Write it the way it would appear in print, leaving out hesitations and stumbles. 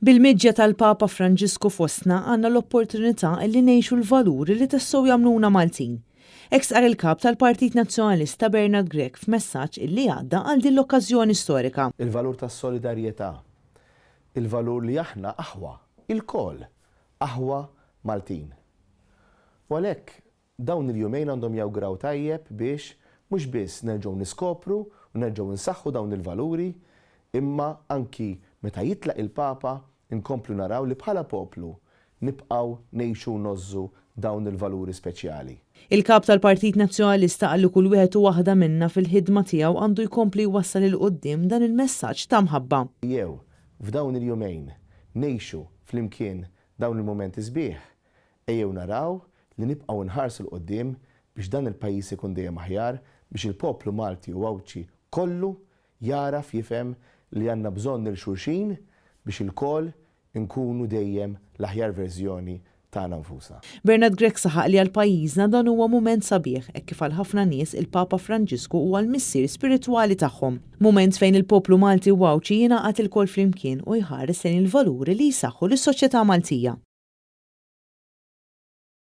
Bil-miġja tal-Papa Franġisku fostna għandna l-opportunità li ngħixu l-valuri li tassew jagħmluna Maltin. Hekk stqarr il-Kap tal-Partit Nazzjonalista Bernard Grech f'messaġġ illi għadda għal din l-okkażjoni storika. Il-valur tas-solidarjetà, il-valur li aħna aħwa, ilkoll aħwa Maltin. U għalhekk Dawn il-jumejn għandhom jawguraw tajjeb biex mhux biss nerġgħu niskopru u nerġgħu nsaħħu dawn il-valuri, imma anki meta jitlaq il-Papa nkomplu naraw li bħala poplu nibqgħu ngħixu u ngħożżu dawn il-valuri speċjali. Il-Kap tal-Partit Nazzjonalista qal li kull wieħed u waħda minna fil-ħidma tiegħu għandu jkompli jwassal 'il quddiem dan il-messaġġ ta' mħabba. Ejjew, f'dawn il-jumejn, ngħixu flimkien dawn il-mumenti sbieħ Ejjew naraw li nibqgħu nħarsu 'l quddiem biex dan il-pajjiż ikun dejjem aħjar, biex il-poplu Malti u Għawdxi kollu jagħraf jifhem li għandna bżonn lil xulxin biex ilkoll inkunu dejjem l-aħjar verżjoni tagħna nfusna. Bernard Grech saħaq li għal pajjiżna dan huwa mument sabiħ hekk kif għal ħafna nies il-Papa Franġisku huwa l-missier spiritwali tagħhom. Mument fejn il-poplu Malti u Għawdxi jingħaqad ilkoll flimkien u jħares lejn il-valuri li jsaħħu lis-soċjetà Maltija.